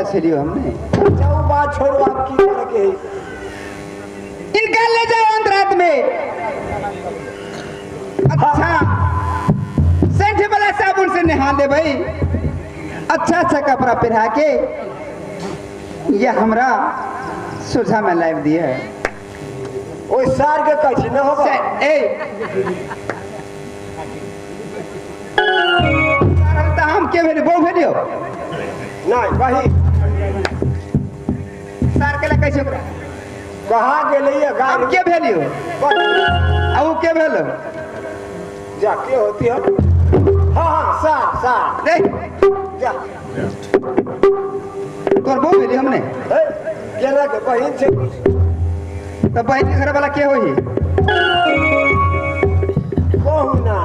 देखा छलियो हमने। अच्छा वो बात छोड़ो, आप की करे के है? इनका ले जाओ अंतरात में। अच्छा सेंठ वाला साबुन से नहा दे भाई, अच्छा अच्छा कपड़ा पहना के ये हमरा सोझा में लाइव दिए। ओइ सार के कहै छी न होगा। ए सार हम के भेली बहु भेलियो नहीं बही सार के कहै छी ओकरा कहाँ गेलै हम के भेलियो आ उ के भेलो जा के होती है। हाँ हाँ सार सार देख जा तोर बहु भेली हमने केना के बहिन छै तो बहिन के घर वाला के होई कहू ना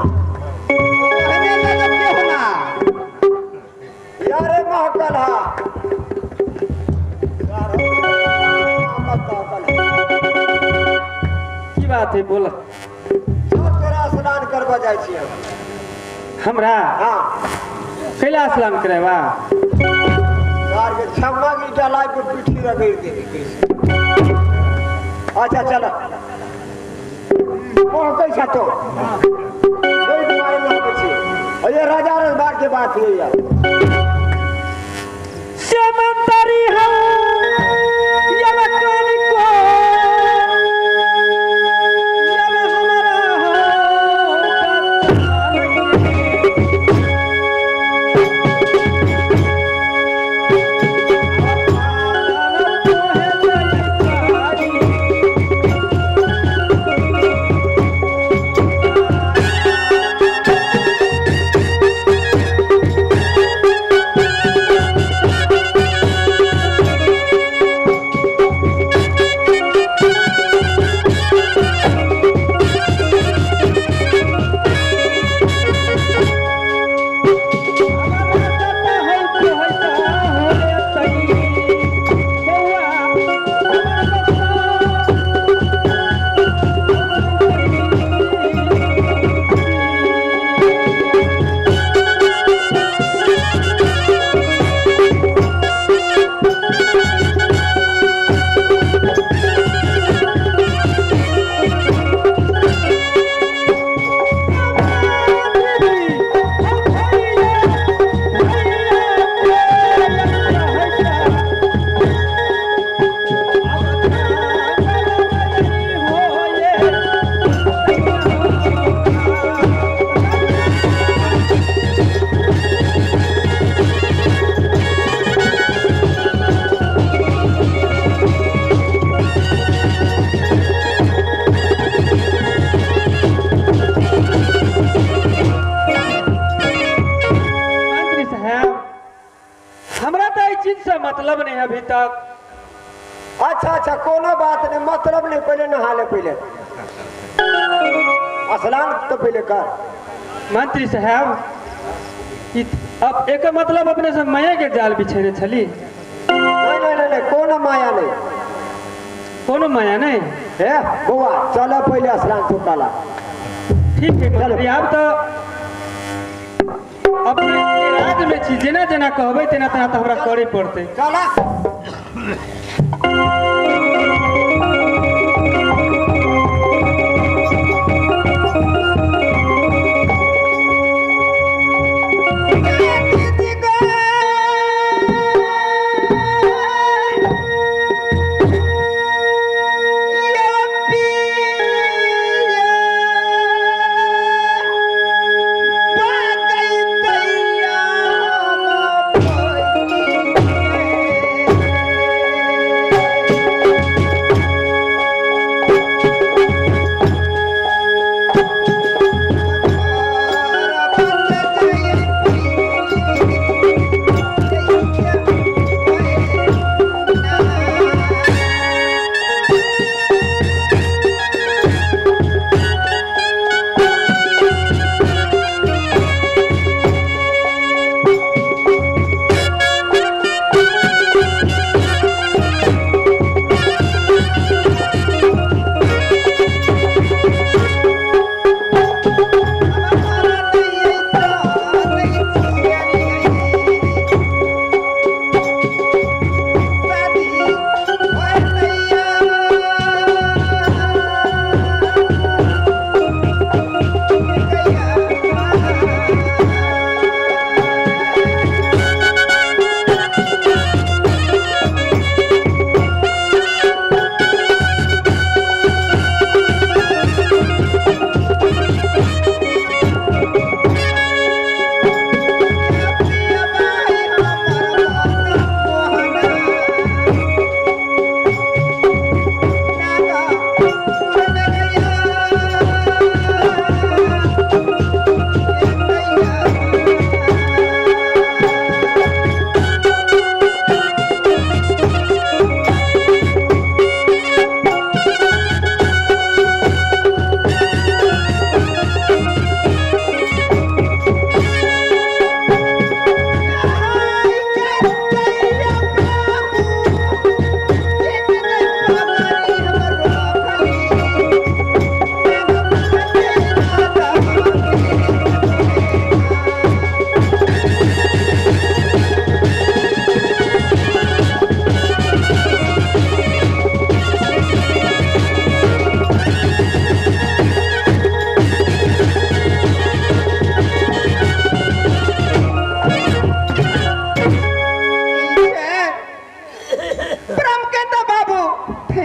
कहने लगा के होना यारे महकल हा की बात है बोल। तोरा स्नान करबा जाइ छी हमरा। हाँ कैला स्नान करेबा? यार के छम्मा की डालाई पर पीठी रगड़ दे। अच्छा चलो महकै छ तो कोई दुआरे में आबै छी। अरे राजा रसबार के बात है यार। श्यामंतरी हूं यमकानी को यम हमारा हो मतलब नहीं अभी तक। अच्छा अच्छा कोनो बात नहीं, मतलब नहीं, पहले नहा ले, पहले स्नान तो पहले कर। मंत्री साहब अब एक मतलब अपने से माया के जाल बिछेने छली। नहीं नहीं नहीं, नहीं कोनो माया नहीं, कोनो माया नहीं है बउआ। चलो पहले स्नान तो काला। ठीक है मंत्री, अब तो अपने राज में छी, जेना जेना कहबै तेना तेना तो हमरा करे पड़तै। चला Yeah.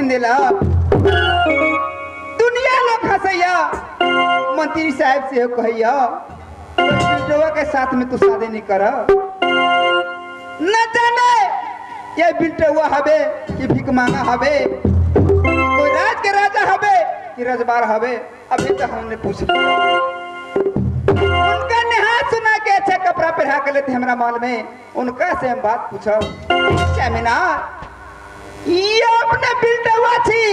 छीन देला। दुनिया लोग हंसैया, मंत्री साहब से कहैया बिल्टुआ के साथ में तू शादी नहीं कर। न जाने ये बिल्टुआ हवे कि भीख मांगा हवे, कोई राज के राजा हवे कि रजबार हवे, अभी तो हमने पूछ लिया। उनका नेहा सुना के अच्छा कपड़ा पहना के लेते हमरा माल में, उनका से हम बात पूछो। सेमिनार ये अपने बिल्टुआ छी,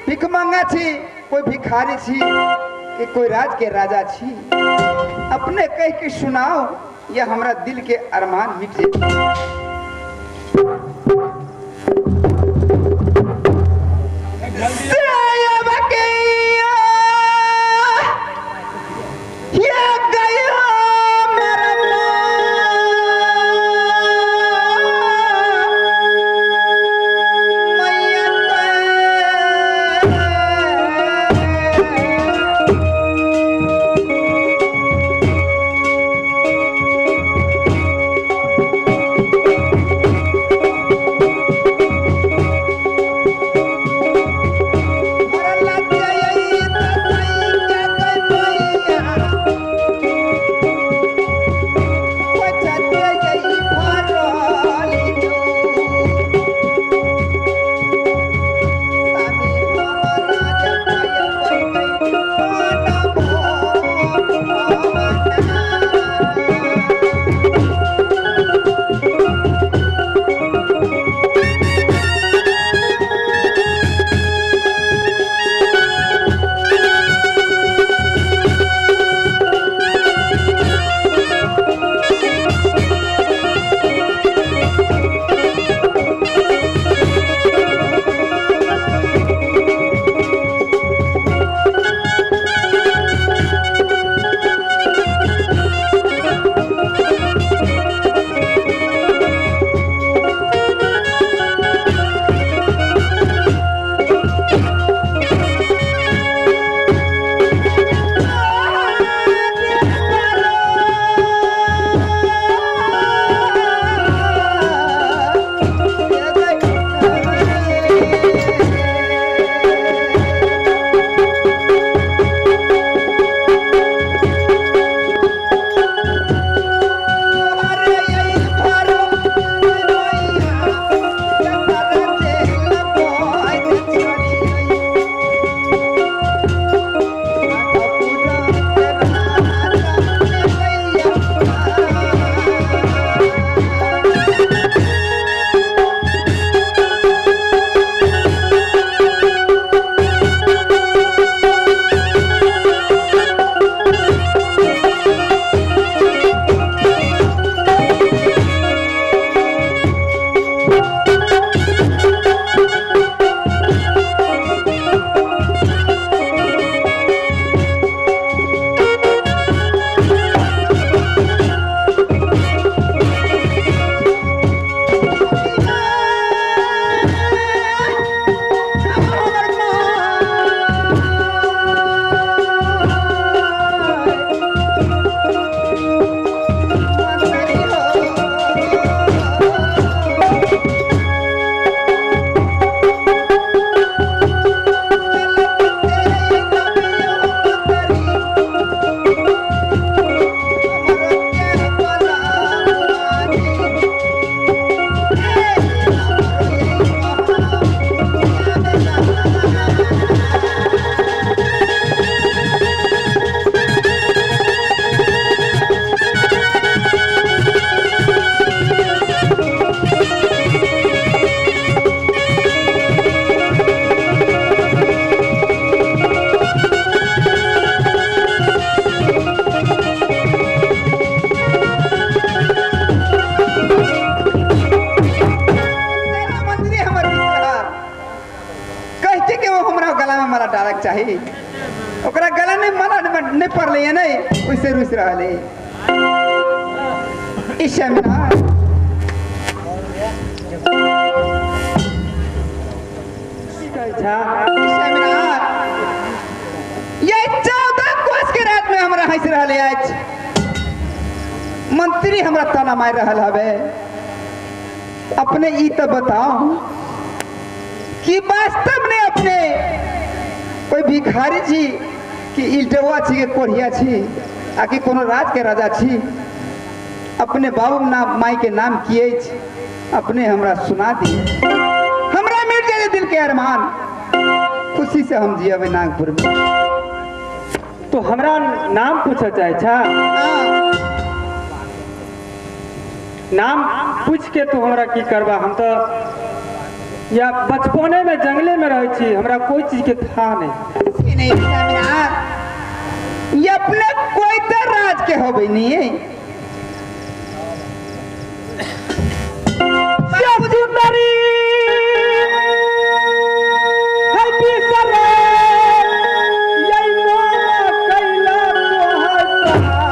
भीख मांगा छी, कोई भिखारी छी कि कोई राज के राजा छी? अपने कह के सुनाओ या हमरा दिल के अरमान मिट जाए। चाही ओकरा गला नहीं माला नहीं पड़ले नहीं ओइसे रुस रहले। इस सेमिनार ये 14 कोस के रात में हमरा हंस रहले आज मंत्री हमरा ताना मार रहल हवे। अपने ई तो बताओ कि वास्तव में अपने कोई भिखारी छी कि इल्टवा छी के कोढ़िया छी आ कि कोनो राज के राजा छी। अपने बाबू नाम माई के नाम किए अपने हमरा सुना दी, हमरा मिट जाए दिल के अरमान, खुशी से हम जियबे नागपुर में। तो हमरा नाम पूछे चाहे छा? नाम पूछ के तू हमरा की करबा? हम तो या बचपने में जंगले में रहे छी, हमरा कोई चीज के था नहीं। नहीं ये अपने कोई तो राज के होबे नहीं। सुंदरी है बिसरे यही मोना कैला तोहर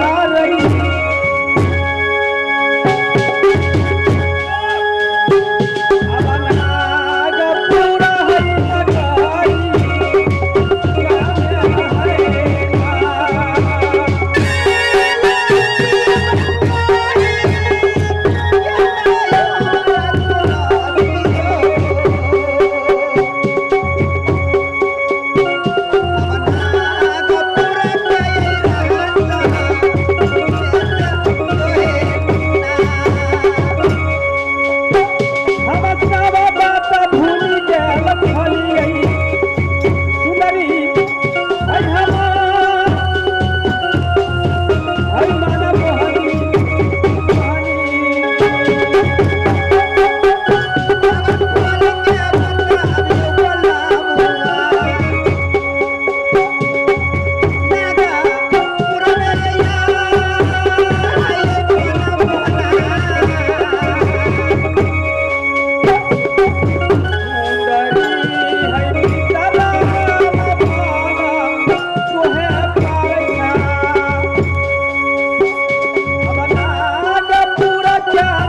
पारई। अब नागपुर है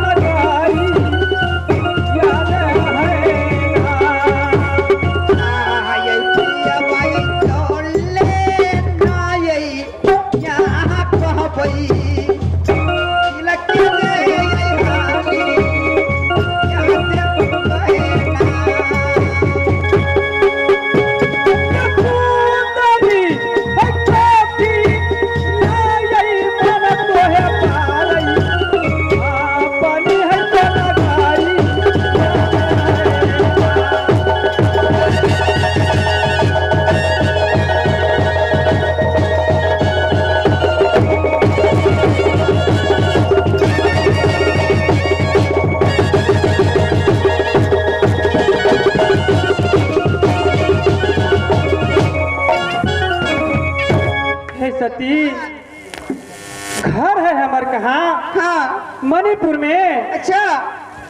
लगाई सती घर है हमार कहाँ? हाँ, मणिपुर में। अच्छा,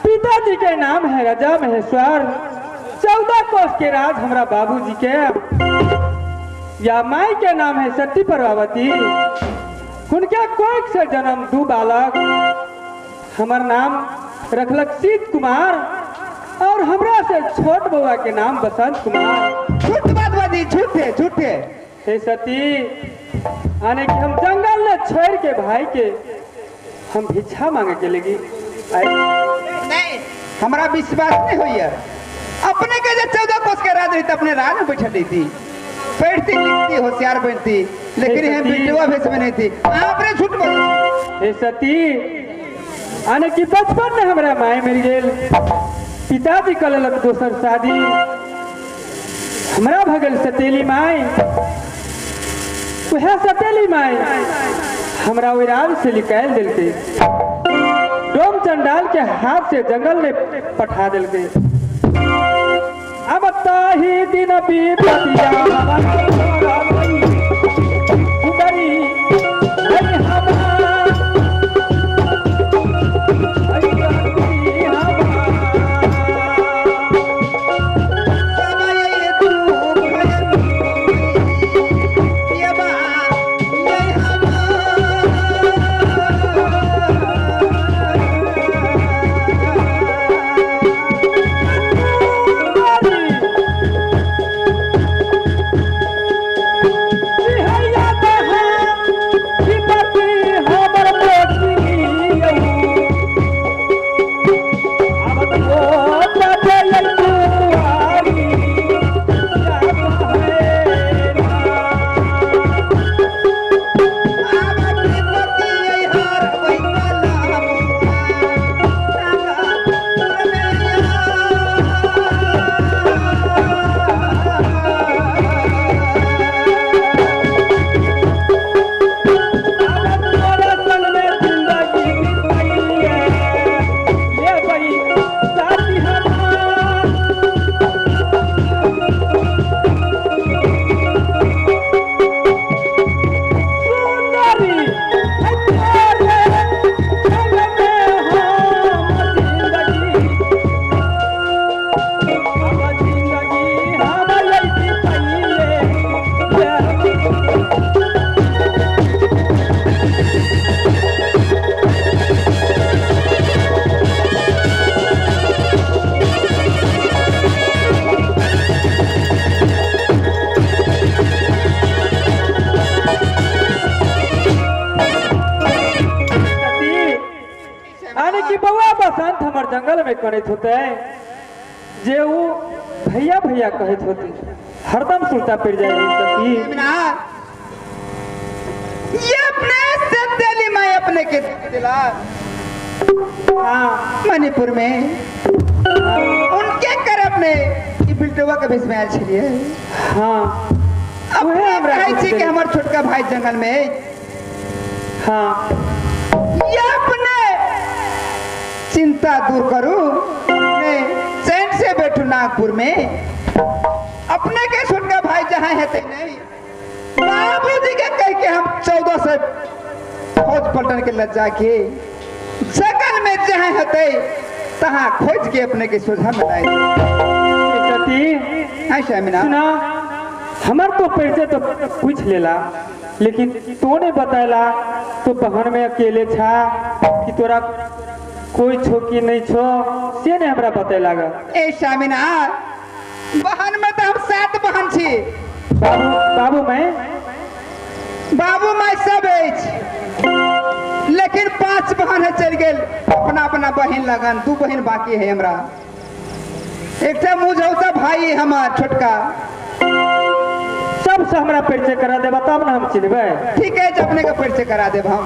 पिताजी के नाम है राजा महेश्वर, 14 कोस के राज हमरा बाबूजी के। या माई के नाम है सती प्रभावती, उनके कोख से जन्म 2 बालक। हमार नाम रखलक सीत कुमार और हमरा से छोट बउआ के नाम बसंत कुमार। झूठ बात बाजी, झूठे झूठे। हे सती, आने कि हम जंगल ने छोड़ के भाई के हम भिक्षा मांगे के लगी। नहीं, हमरा विश्वास नहीं होइए। अपने के जो 14 कोस के राज रही अपने राज में बैठल रही थी, पढ़ती लिखती होशियार बनती, लेकिन हम बिटुआ भेष में नहीं थी। आपने झूठ बोल। हे सती, आने की बचपन में हमरा माय मिल गेल, पिताजी कलक दोसर शादी, हमरा भगल सतेली माई। वह सतेली माई हमरा ओहि राज से निकाल दिलके, डोम चंडाल के हाथ से जंगल में पठा दिलके। अब ताही दिन विपतिया जंगल में करत होते जे वो भैया भैया कहत होते, हरदम सुलटा पड़ जाए सती। ये अपने से दिल्ली में अपने के दिला। हाँ मणिपुर में उनके कर अपने बिल्टुआ के भेष में आयल छलिए। हाँ अपने कहै छी कि हमर छोटका भाई जंगल में। हाँ ये अपने चिंता दूर करू, चैन से बैठू नागपुर में। अपने के छोटका भाई जहाँ हेतै नहीं, बाबूजी के कह के हम 14 से फौज पलटन के लज्जा के जंगल में जहाँ हेतै तहाँ खोज के अपने के सोझा में लाए। सुना हमार तो परिचय तो पूछ लेला, लेकिन तो ने बताला तो बहन में अकेले छा कि तोरा कोई छो कि नहीं छो, से ने हमरा बतेला। ए शामिना बहन में तो हम 7 बहन छी। बाबू बाबू मैं बाबू मैं सब अछि, लेकिन 5 बहन है चल गेल अपना अपना बहन लगन, 2 बहन बाकी है हमरा। एक मुझौसा भाई हमार छोटका। सबसे हमरा परिचय करा देबा तब ना हम चिन्हबै। ठीक है, अपने का परिचय करा देब हम।